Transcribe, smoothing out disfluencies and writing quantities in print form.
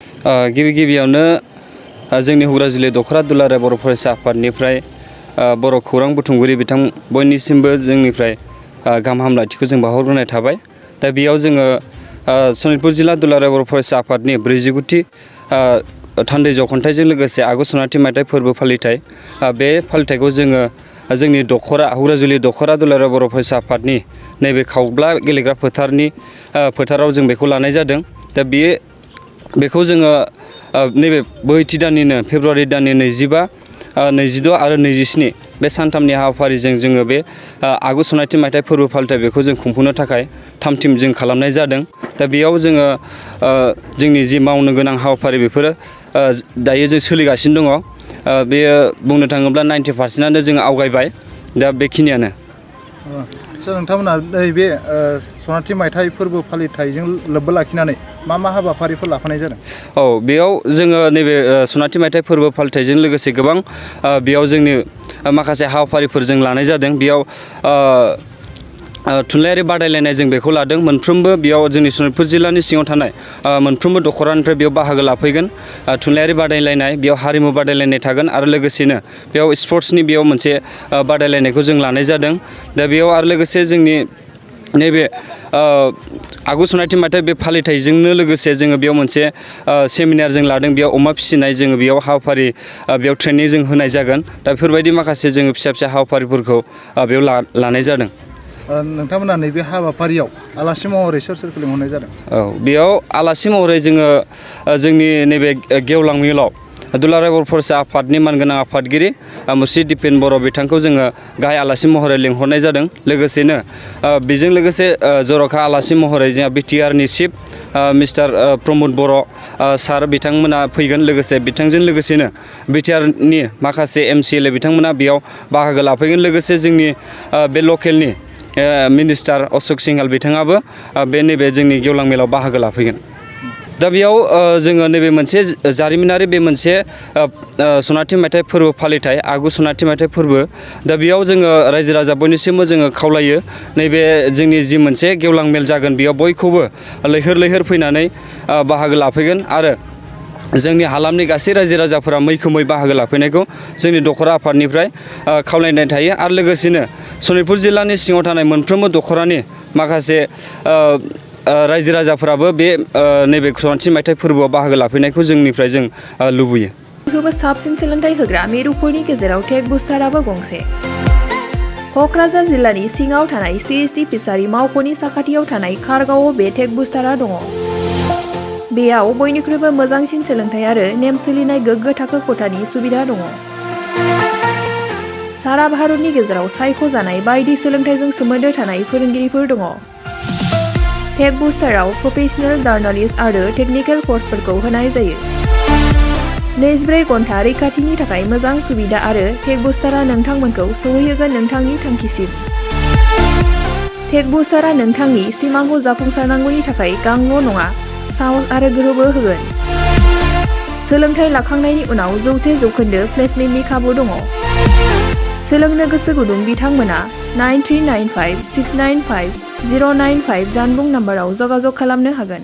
गिबि गिबियावनो जोंनि हुग्राजुलि दख'र दुलाराय बर' फरायसा आफादनिफ्राय बर' खौरां बुथुमगिरि बिथां बयनिसिमबो जोंनिफ्राय गाहाम हामलायथिखौ जों बावहरग्रोनाय थाबाय। दा बेयाव जोङो सनितपुर जिल्ला दुलाराय बर' फरायसा आफादनि 49थि थान्दै जख'न्थाइजों लोगोसे आगु सनाथि मायथाइ फोरबो फालिथाय बे फालिथायखौ जोङो जोंनि हुग्राजुलि दख'रा दुलाराय बर' फरायसा आफादनि नैबे खावब्ला गेलेग्रा फोथाराव जों बेखौ लानाय जादों। दा बेखौ जोङो नैबे बोहैथि दाननिनो फेब्रुवारि दाननि 25, 26 आरो 27 बे सानथामनि हाबाफारिजों जोङो बे आगु सनाथि मायथाइ फोरबो फालिथाय बेखौ जों खुंफुंनो थाखाय थाम-थिम जों खालामनाय जादों। दा बेयाव जोङो जोंनि जि मावनो गोनां हाबाफारि बेफोरो दायो जों सोलिगासिनो दङ। बेयो बुंनो थाङोब्ला 90%आनो जों आवगायबाय। दा बेखिनियानो। नोंथांमोना नैबे सनाथि मायथाइ फोरबो फालिथायजों लोब्बा लाखिनानै मा हाबाफारिफोर लाफानाय जादों? औ, बेयाव जोङो नैबे सनाथि मायथाइ फोरबो फालिथायजों लोगोसे गोबां बेयाव जोंनि माखासे हाबाफारिफोर जों लानाय जादों। बेयाव थुनलाइयारि बादायलायनाय जों बेखौ लादों। मोनफ्रोमबो बेयाव जोंनि सनितपुर जिल्लानि सिङाव थानाय मोनफ्रोमबो दख'रानिफ्राय बेयाव बाहागो लाफैगोन। थुनलाइयारि बादायलायनाय, बेयाव हारिमु बादायलायनाय थागोन आरो लोगोसेनो बेयाव स्पर्ट्सनि बेयाव मोनसे बादायलायनायखौ जों लानाय जादों। दा बेयाव आरो लोगोसे जोंनि नैबे आगु सनाथि मायथाइ बे फालिथायजोंनो लोगोसे जोङो बेयाव मोनसे सेमिनार जों लादों। बेयाव अमा फिसिनाय जोङो बेयाव हाबाफारि बेयाव ट्रेनिं जों होनाय जागोन। दा बेफोरबायदि माखासे जोङो फिसा हाबाफारिफोरखौ बेयाव लानाय जादों। नोंथांमोना नैबे हाबाफारियाव आलासि महरै सोरखौ लिंहरनाय जादों? औ, बेयाव आलासि महरै जोङो जोंनि नैबे गेवलां मिलाव दुलाराय बर' फरायसा आफादनि मानगोनां आफादगिरि मुस्रि दिपेन बर' बिथांखौ जोङो गाहाय आलासि महरै लिंहरनाय जादों। लोगोसेनो बेजों लोगोसे जर'खा आलासि महरै जोंहा बिटिआरनि चिफ मिस्टार प्रमद बर' सार बिथांमोना फैगोन। लोगोसे बिथांजों लोगोसेनो बिटिआरनि माखासे MCLA बिथांमोना बेयाव बाहागो लाफैगोन। लोगोसे जोंनि बे लकेलनि मिनिस्टार अशक सिंहाल बिथाङाबो नैबे जोंनि गेवलां मेलाव बाहागो लाफैगोन। दा बेयाव जोङो नैबे मोनसे जारिमिनारि बे मोनसे सनाथि मायथाइ फोरबो फालिथाय, आगु सनाथि मायथाइ फोरबो। दा बेयाव जोङो रायजो राजा बयनिसिमबो जोङो खावलायो, नैबे जोंनि जि मोनसे गेवलां मेल जागोन बेयाव बयखौबो लैहोर फैनानै बाहागो लाफैगोन आरो जोंनि हालामनि गासै रायजो राजाफोरा मैखोमै बाहागो लाफैनायखौ जोंनि दख'रा आफादनिफ्राय खावलायनाय थायो। आरो लोगोसेनो सनितपुर जिल्लानि सिङाव थानाय मोनफ्रोमबो दख'रानि माखासे रायजो राजाफोराबो बे नैबे सनाथि मायथाइ फोरबोआव बाहागो लाफैनायखौ जोंनिफ्राय जों लुबैयो। बयनिख्रुइबो साबसिन सोलोंथाइ होग्रा मिरुफोरनि गेजेराव टेक बुस्टाराबो गंसे। क'क्राझार जिल्लानि सिङाव थानाय CST फिसारि मावख'नि साखाथियाव थानाय खारगावआव बे टेक बुस्टारा दङ। बेयाव बयनिख्रुइबो मोजांसिन सोलोंथाइ आरो नेम सोलिनाय गोग्गो थाखो खथानि सुबिदा दङ। सारा भारतनि गेजेराव सायख'जानाय बायदि सोलोंथाइजों सोमोन्दो थानाय फोरोंगिरिफोर दङ। टेक बुस्टाराव प्रफेशनेल जार्नालिस्ट आरो टेकनिकेल कर्सफोरखौ होनाय जायो। 24 घन्टा रैखाथिनि थाखाय मोजां सुबिदा आरो टेक बुस्टारा नोंथांमोनखौ सौहैहोगोन नोंथांनि थांखिसिम। टेक बुस्टारा नोंथांनि सिमांखौ जाफुंसारनांगौनि थाखाय गांल' नङा, साहस आरो गोहोबो होगोन। सोलोंथाइ लाखांनायनि उनाव 100% प्लेसमेन्टनि खाबु दङ। सोलोंनो गोसो गुदुं बिथांमोना 9395695095 जानबुं नाम्बाराव जगाजग खालामनो हागोन।